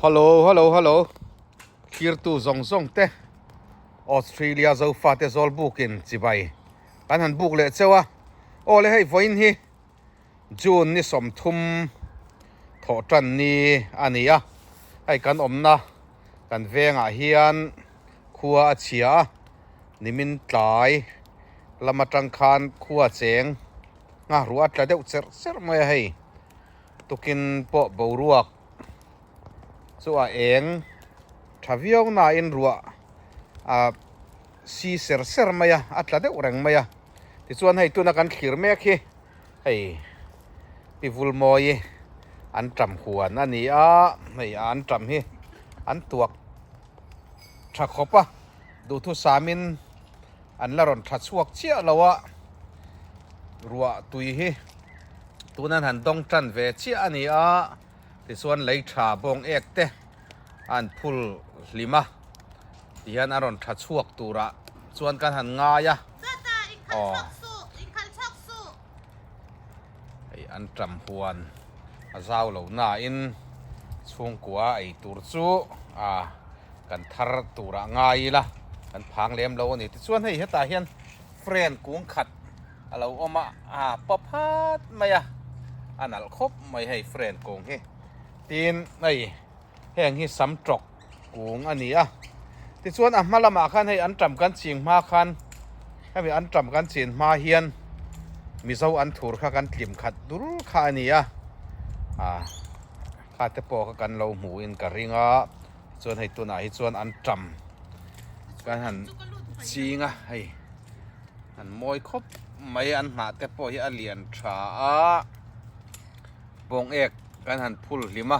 Hello hello hello Thirtu zawng zawng te Australia Zofate Zawlbukin chibai kan han buk leh cheu a, aw le hei vawiin hi June ni 30 thawh tan ni a ni a, hei kan awmna kan vengah hian khua a chhia a, nimin tlai lam atang khan khua cheng nghah ruah a tla deuh cherh cherh mai a hei tukin pawh boruak chu a eng tha viau nain ruah a si ser ser mai a, a tla deuh reng mai a. Tichuan hei tuna kan thlir mek hi hei Pi Vulmawi an tam huan a ni a, hei an tam hi an tuak tha khawp a, duhthusamin an la rawn tha chhuak chiah lo a, ruah tui hi tuna an han dawng tan ve chiah a ni a, tichuan lei tha bawng ek te an phul hlim a tihian a rawn tha chhuak turah chuan kan han ngai a aw hei an tam huan a zau lo nain chhungkua ei tur chu a kan thar turah ngai ila kan phang lem lo a ni tichuan hei hetah hian friend kung khat a lo awm a a pa phat mai a a nalh khawp mai hei friend kung hi. Tin, hei heng hi sam tawk kung a ni a. Tichuan a hma lamah khan hei an tam kan ching hma khan hemi an tam kan chin hma hian Mizo an thur kha kan tlim khat dul kha a ni a. Ah kha te pawh kha kan lo hmuhin ka ring a. Chuan hei tunah hi chuan an tam kan han ching a hei an mawi khawp mai an hnah te pawh hi a lian tha a. Bawng ek kan han phul hlim a,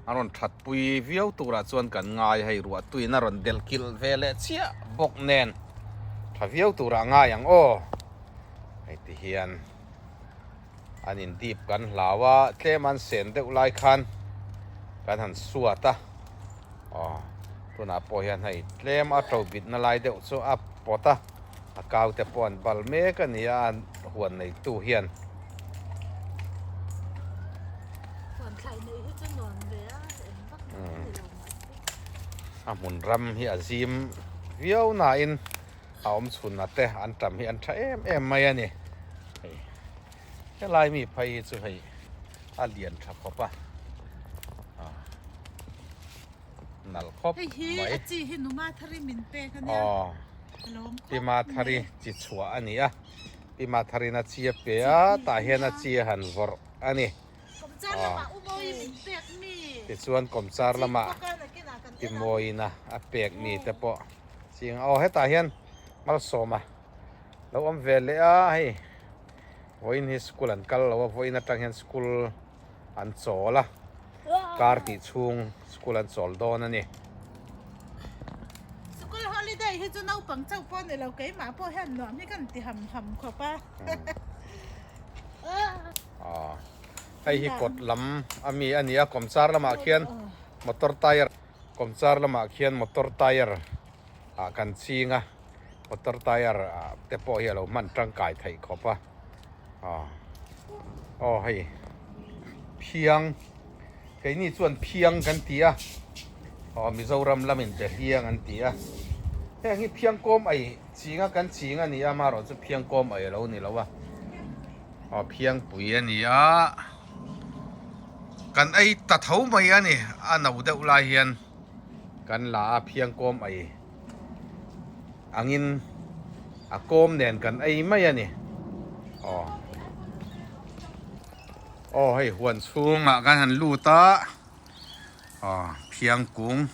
a rawn that pui viau turah chuan kan ngai a, hei ruah tuiin a rawn delh kilh ve leh chiah bawk nen tha viau turah a ngai ang aw. Hei ti hian an in dip kan hlau a, tlem an sen deuh lai khan kan han suat a, aw tunah pawh hian hei tlem a to bitna lai deuh chu a pawt a, a kau te pawh an bal mek a ni a, huan neitu hian. Huan thlai nei hi chu nuam ve a, eng vak mai a ni lo mahse. A hmun ram hi a zim viau nain a awm chhunna te an tam hi an tha em em mai a ni. Hei helai mi phei hi chu hei a lian tha khawp a, nalh khawp mai. Hei hi a chi hi numa thari min pek a nia, a lawm khawp mai. Tima thari chi chhuah a ni a. Pi Matharina chi a pe a, tah hian a chi a han vawrh a ni. Tichuan kawmchar lamah Pi Mawiina a pek mi te pawh ching a. Aw hetah hian Malsawma lo awm ve leh a, hei vawiin hi school an kal lo a, vawiin atang hian school an chawl a, kar tih chhung school an chawl dawn a ni. School holiday hi chu naupang chauh pawh ni lo, keimah pawh hian nuam hi kan ti ham ham khawp a. Aw, hei hi kawt lam a mi a ni a, kawmchar lamah khian motor tyre, kawmchar lamah khian motor tyre ah kan ching a, motor tyre ah te pawh hi a lo hman tangkai theih khawp a. Aw aw hei phiang keini chuan phiang kan ti a aw Mizoram lamin behliang an ti a heng hi phiang kawm ei ching a kan ching a ni a amaherawh chu phiang kawm ei a lo ni lo a aw phiang pui a ni a kan ei ta tho mai a ni a no deuh lai hian kan la a phiang kawm ei. Angin a kawm nen kan ei mai a ni. Aw. Aw hei huan chhungah kan han lut a. Aw phiang kung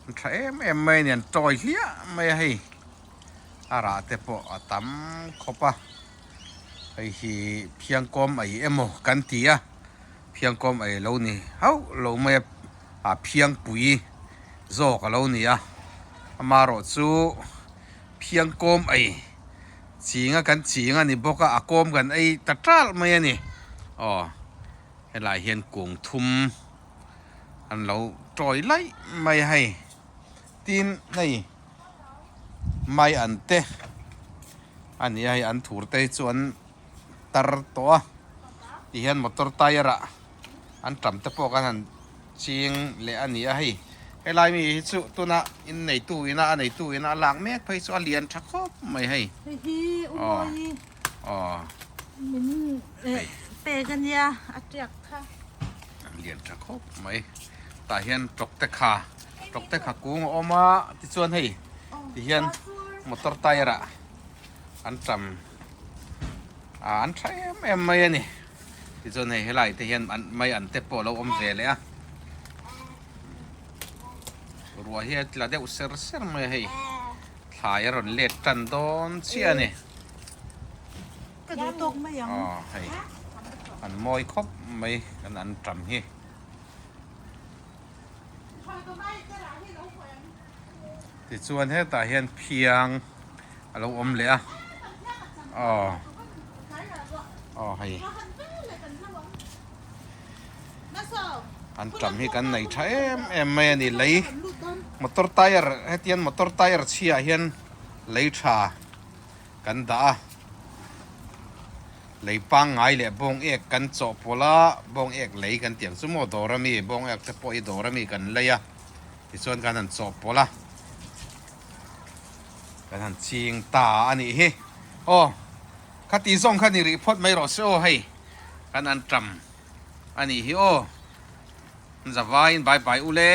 an tha em em mai a ni an tawi hliah mai a hei. A rah te pawh a tam khawp a. Hei hi phiang kawm ei emaw kan ti a. Phiang kawm ei lo ni hauh lo mai a. A phiang pui zawk a lo ni a, amaherawh chu phiang kawm ei ching a kan ching a ni bawk a, a kawm kan ei ta tal mai a ni. Aw helai hian kung thum an lo tawi laih mai a hei, tin hei mai an te a ni a hei an thur te hi chu an tar tawh a tihian motor tyre ah an tam te pawh kan han. Ching leh a ni a hei. Helai mi hi chu tuna in neitu ina a neitu ina a lak mek phei chu a lian tha khawp mai hei. Hei hi u Mawi min pek a nia a tiak kha. A lian tha khawp mai. Tah hian tawk te kha tawk te kha kung a awm a tichuan hei tihian motor tyre ah an tam an tha em em mai a ni. Tichuan hei helai te hian an mai an te pawh a lo awm ve leh a ruah hi a tla deuh ser ser mai a hei thlai a rawn let tan dawn chiah a ni Ka duh tawk mai ang. Aw hei an mawi khawp mai kan an tam hi. Tichuan hetah hian phiang a lo awm leh a aw aw hei an tam hi kan nei tha em em mai a ni lei motor tyre hetiang motor tyre chhiah hian lei tha kan dah a lei pangngai leh bawng ek kan chawhpawlh a bawng ek lei kan tih ang chu maw dawr ami bawng ek te pawh hi dawr ami kan lei a tichuan kan han chawhpawlh a. Kan han ching ta a nih hi. Aw, khati zawng kha ni rih phawt mai rawh se aw hei. Kan an tam a nih hi aw. Zavaiin bye bye u le.